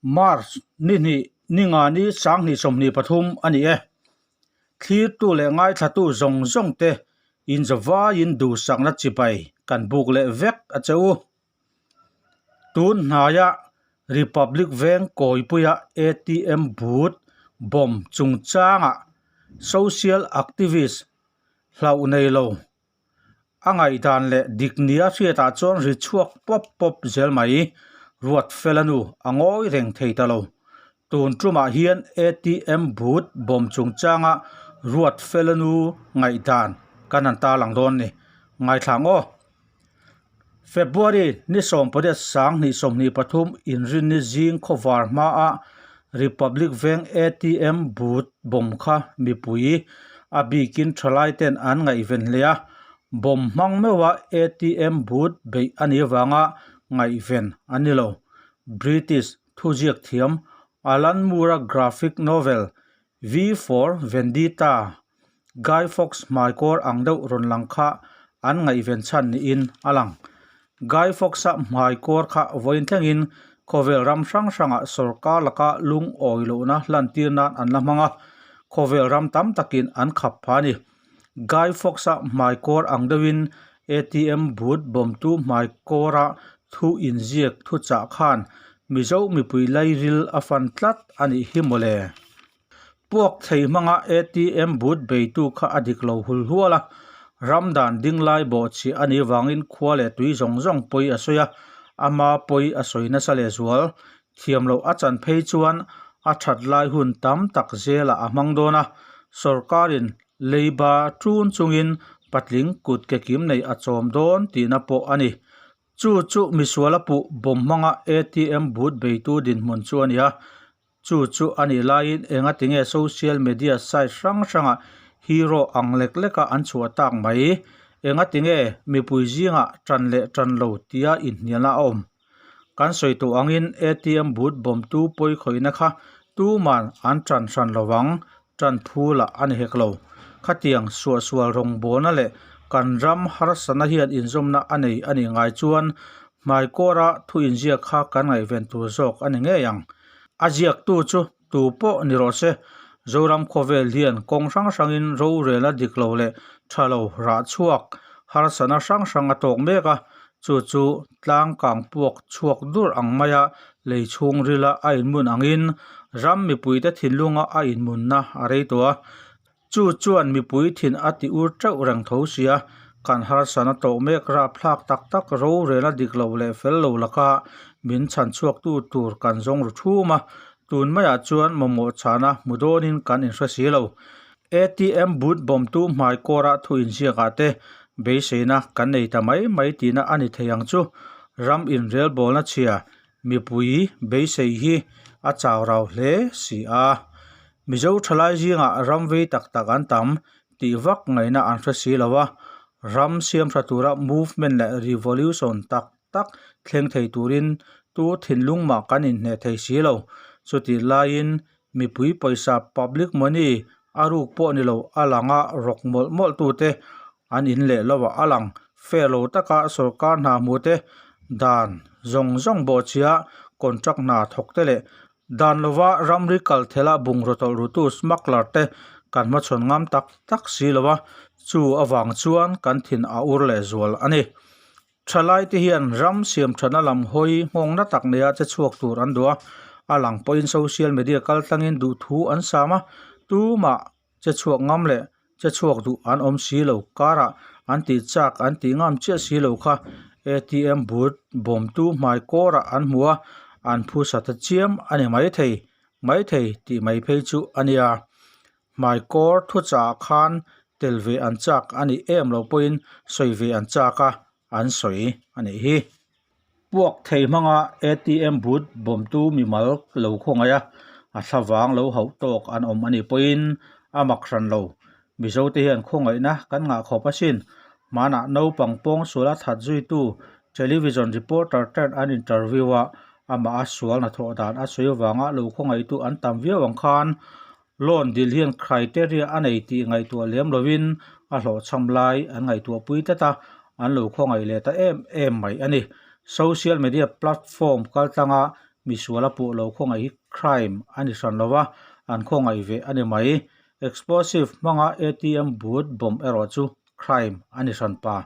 March ni hnih ni nga ni 2023 a ni e. Thlirtu leh ngaithlatu zawng zawng te inzawvaiin duhsakna chibai kan buk leh vek a che u. Tun hnaia Republic Veng kawipuia ATM booth bomb chungchangah social activist hlauh nei lo a ngaihdan leh dik nia hriatah chuan ri chhuak pawp pawp zel mai. Ruatfela nu a ngawi reng thei ta lo. Tun tumah hian ATM booth bomb chungchanga Ruatfela nu ngaihdan kan han tarlang dawn ni. Ngaithlang aw. February ni 18 2023 inrinni zing khawvar hmaa Republic Veng ATM booth bomb kha mipui a bikin thalai ten an ngaihven hle a, bomb hmang meuha ATM booth beih a nih avanga ngaihven a ni lo. British thuziak thiam Alan Moore-a graphic novel V for Vendetta, Guy Fawkes hmaikawr ang deuh rawn lang kha an ngaihven chhan niin a lang. Guy Fawkes-a hmaikawr kha vawiin thlengin khawvel ram hrang hrangah sorkar laka lungawi lohna hlantir nan an la hmang a, khawvel ram tam takin an khap pha a ni. Guy Fawkes-a hmaikawr ang deuhin ATM booth bawmtu hmaikawra thu inziak thuchah khan Mizo mipui lairil a fan tlat a nih hi mawle. Puak thei hmanga ATM booth beitu kha a dik lo hul hual a, ram dan ding lai bawh chhiah a nih vangin khua leh tui zawng zawng pawi a sawi a, ama pawi a sawi nasa lehzual. Thiam loh a chan phei chuan a that lai hun tam tak zelah a hmang dawn a, sorkarin leiba ṭun chungin patling kut ke kim nei a chawm dawn tihna pawh a ni. Chu chu misuala puh bawm hmanga ATM booth beitu dinhmun chu a ni a, chu chu a nih laiin engatinge social media site hrang hrangah hero ang lek leka an chhuah tak mai? Engatinge mipui zingah ṭan leh ṭan lo tia inhnialna a awm? Kan sawi tawh angin ATM booth bawmtu pawi khawihna kha tuman an ṭan hran lo ang, ṭan phulah a ni hek lo. Khatiang suahsual rawngbawlna leh kan ram harsatna hian inzawmna a nei a nih ngai chuan hmaikawra thu inziak kha kan ngaihven tur zawk a ni ngei ang. A ziaktu chu tu pawh ni rawh se, Zoram khawvel hian kawng hrang hrangin rorelna dik lo leh tha lo rah chhuak harsatna hrang hrang a tawk mek a, chu chu tlang kang puak chhuak dur ang maia lei chhungrila a inmun angin ram mipuite thinlunga a inmunna a rei tawh a. Chu chuan mipui thin a ti ur teuh reng tho sia, kan harsatna tawh mek rapthlak tak tak rorelna dik lo leh fel lo laka min chhan chhuaktu tur kan zawng ru thum a, tun maiah chuan mamawh chhana hmu dawnin kan inhre si lo. ATM booth bawmtu hmaikawra thu inziakah te beiseina kan nei ta mai mai tihna a ni thei ang chu. Ram inrelbawlna chhia mipui beisei hi a chau rau hle si a. Mizo thalai zingah ram vei tak tak an tam tih vak ngaihna an hre si lo a, ram siamtha tura movement leh revolution tak tak thleng thei turin tu thinlung mah kan inhneh thei si lo. Chutih laiin mipui pawisa public money a ruk pawh ni lo a langa rawk mawlh mawlh tute an in leh lo ah a lang. Fair lo taka sorkar hna hmu te dan zawng zawng bawhchhia contract hna thawk te leh dan lova ramri kal thela bungraw tawlh rutu smuggler te kan hmachhawn ngam tak tak si lo a, chu avang chuan kan thin a ur leh zual a ni. Thalai te hian ram siam thana lam hawi nghawngna tak neia che chhuak tur an duh a, a lang pawhin social media kal tlangin duhthu an sam a, tumah che chhuak ngam leh che chhuak duh an awm si lo karah an tih chak an tih ngam chiah si lo kha ATM booth bawmtu hmai kawrah an hmu a, an phusa ta chiam a ni maithei maithei tih mai phei chu a nia. Hmaikawr thuchah khan tel ve an chak a nih em lo pawhin sawi ve an chak a, an sawi a nih hi. Puak thei hmanga ATM booth bawmtu mimal lo khawngaih a, a thlavang lo hauh tawk an awm a nih pawhin a mak hran lo. Mizote hian khawngaihna kan ngah khawp asin. Hmanah naupang pawng suala that zuitu television reporter ten an interview a, amah a sual hnathawh dan a sawi avanga lo khawngaihtu an tam viau ang khan Loan dil hian criteria a nei tih ngaihtuah lem lovin a hlawhchham lai an ngaihtuah pui tlat a, an lo khawngaih leh ta em em mai a ni. Social media platform kaltlanga Misuala puh lo khawngaih hi crime a ni hran lo a, an khawngaih ve a ni mai. Explosive hmanga ATM booth bomb erawh chu crime a ni hran pa.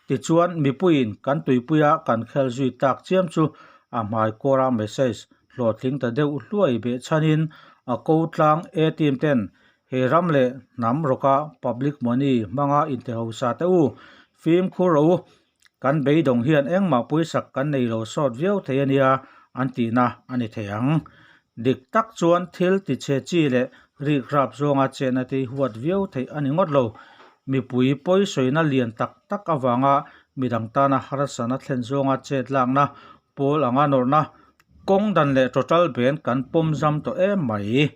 Tichuan, mipuiin kan tuipuia kan khel zui tak chiam chu a hmai kawra message hlawhtling ta deuh hluai beh chhanin a ko tlang ATM ten he ram leh hnam rawka public money hmanga intihausa te u fimkhur rawh u, kan beidawng hian engmah puisak kan nei lo sawt viau thei a nia an tihna a ni thei ang. Dik tak chuan thil tichhe chi leh rikrap zawnga chenna te hi huat viau theih a ni ngawt lo. Mipui pawisawina lian tak tak avanga midang tana harsatna thlen zawnga chet lakna pawl anga nawrhna kawng dan leh total ban kan pawm zam tawh em mai.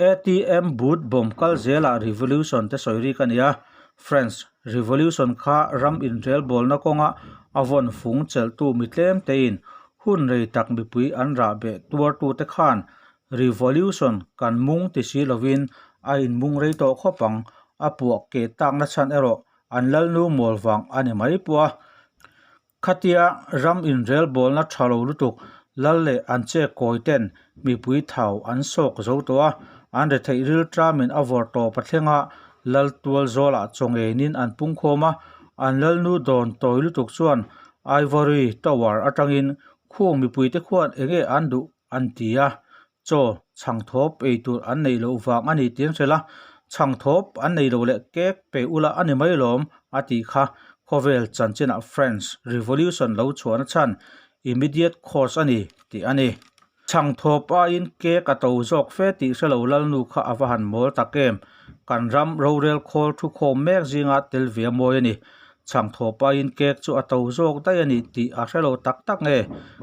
ATM booth bomb kal zelah revolution te sawi rik a ni a, French Revolution kha ram inrelbawlna kawnga a vawn fung chelhtu mi tlem tein hun rei tak mipui an rah beh tuartute khan revolution kan mung ti si lovin a inmung rei tawh khawp ang, a puah keh takna chhan erawh an lalnu mawl vang a ni mai pawh a. Khatia ram inrelbawlna tha lo lutuk lal leh an che kawi ten mipui thau an sawk zo tawh a, an retheih ril tramin a vawr tawp a thleng a, lal tual zawlah chaw ngeinin an pung khawm a, an lalnu dawn tawi lutuk chuan Ivory Tower atangin khung mipuite khuan enge an duh an ti a, chaw chhangthawp ei tur an neih loh vang a ni tih an hrilh a, chhangthawp an nei lo leh cake pe ula a ni mai lawm a tih kha khawvel chanchinah French Revolution lo chhuahna chhan immediate cause a ni tih a ni. Chhangthawp aiin cake a to zawk fe tih hre lo Lalnu kha a va han mawl tak em? Kan ram rorel khawl thu khawm mek zinga tel ve a mawi a ni. Chhangthawp aiin cake chu a to zawk daih a ni tih a hre lo tak tak nge?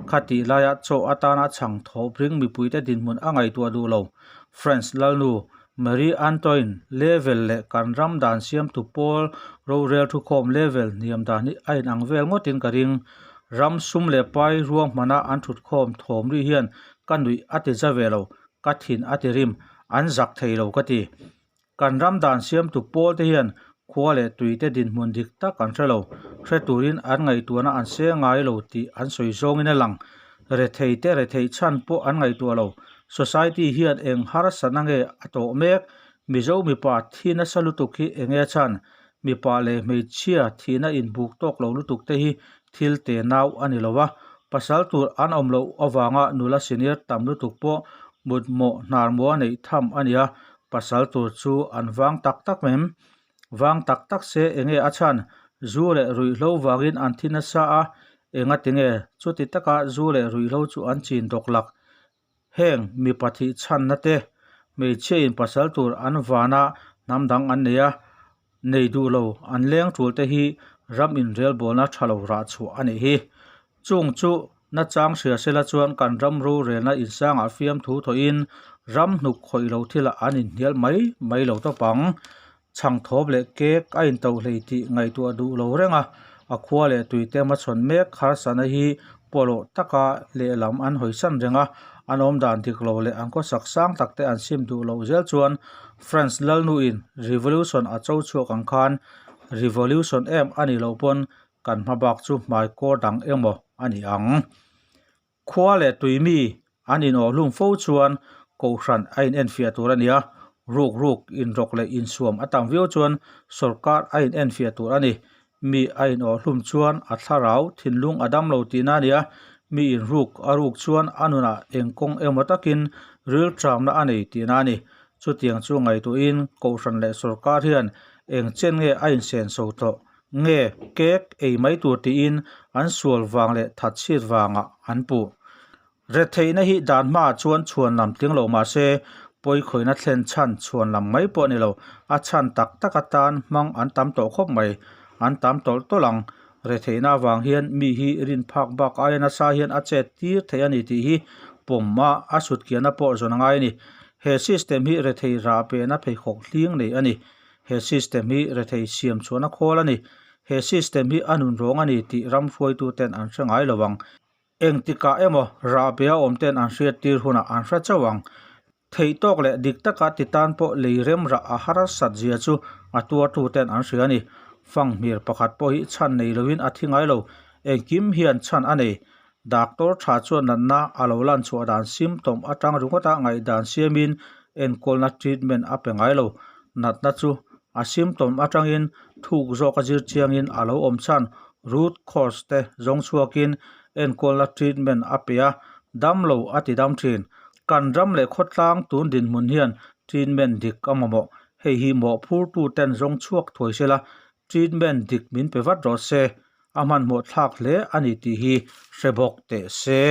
Khatih laia chaw atana chhangthawp ring mipuite dinhmun a ngaihtuah duh lo. French Lalnu Marie Antoine level leh kan ram dan siamtu pawl rorel thukhawm level hniam dan hi a inang vel ngawtin ka ring. Ram sum leh pai ruahmana an thutkhawm thawm ri hian ka nuih a ti za ve lo, ka thin a ti rim, an zak thei lo ka ti. Kan ram dan siamtu pawl te hian khua leh tui te dinhmun dik tak an hre lo, hre turin an ngaihtuahna an se ngai lo tih an sawi zawngin a lang. Rethei te retheih chhan pawh an ngaihtuah lo. Society hian eng harsatna nge a tawh mek? Mizo mipa thi nasa lutuk hi eng nge chhan? Mipa leh hmeichhia thihna inbuk tawk lo lutuk te hi thil te nau a ni lo a, pasal tur an awm loh avanga nula senior tam lutuk pawh mutmawh hnarmua neih tham a ni a, pasal tur chu an vang tak tak mem. Vang tak tak se enge a chhan? Zu leh ruihhlo vangin an thi nasa a, enga tinge chuti taka zu leh ruihhlo chu an chin dawk lak? Heng mipa thih chhanna te, hmeichhia in pasal tur an vana hnam dang an nei a, nei duh lo an leng tul te hi ram inrelbawlna tha lo rah chhuah a nih hi. Chung chu nachang hria sela chuan kan ram rorelna insangah fiamthu thawhin ram hnuk khawih lo thilah an inhnial mai mai lo tawp ang. Chhangthawp leh cake a intoh hlei tih ngaihtuah duh lo reng a, a khua leh tui te hmachhawn mek harsatna hi pawlawh taka lehlam an hawisan reng a, an awmdan dik lo leh an khawsak sang tak te an sim duh loh zel chuan France Lalnuin Revolution a cho chhuak ang khan Revolution em a nih loh pawn kan hmabak chu hmai kawr dang emaw a ni ang. Khua leh tui mi an inawh hlum fo chuan Kohhran a inenfiah tur a ni a, ruk ruk, inrawk leh insuam a tam viau chuan sawrkar a inenfiah tur a ni. Mi a inawh hlum chuan a thlarau thinlung a dam lo tihna a ni a, mi inruk a ruk chuan a nunah eng kawng emaw takin rilṭamna a nei tihna a ni. Chutiang chu ngaihtuahin Kohhran leh sawrkar hian eng chen nge a insenso tawh Nge cake ei mai tur tiin an sual vang leh that chhiat vangah an puh. Retheihna hi dan hmaah chuan chhuan lam tling lo mah se, pawikhawihna thlen chhan chhuan lam mai pawh a ni lo, a chhan tak tak atan hmang an tam tawh khawp mai. An tam tawlh tawlh ang. Retheihna avang hian mi hi rin phak bak aia nasa hian a chet tir thei a ni tih hi pawm a, a sutkiahna pawh zawn a ngai a ni. He system hi rethei rah pehna pheikhawk hling nei a ni. He system hi rethei siam chhuahna khawl a ni. He system hi a nun rawng a ni tih ram hruaituten an hre ngai lo ang. Engtikah emaw rahbeh a awm ten an hriattir hunah an hre chauh ang. Theih tawk leh dik taka ti tan pawh lei rem rah a harsat zia chu a tuartuten an hria a ni. Fanghmir pakhat pawh hi chhan nei loin a thi ngai lo. Engkim hian chhan a nei. Doctor tha chuan natna a lo lan chhuah dan symptom atang ringawta ngaihdan siamin enkawlna treatment a pe ngai lo. Natna chu a symptom atangin thuk zawka zir chiangin a lo awm chhan root cause te zawng chhuakin enkawlna treatment a pe a, damlo a ti dam thin. Kan ram leh khawtlang tun dinhmun hian treatment dik a mamawh. Hei hi mawhphurtu ten zawng chhuak thuai sela, treatment dik min pe vat rawh se, a hmanhmawh thlak hle a ni tih hi hre bawk teh se.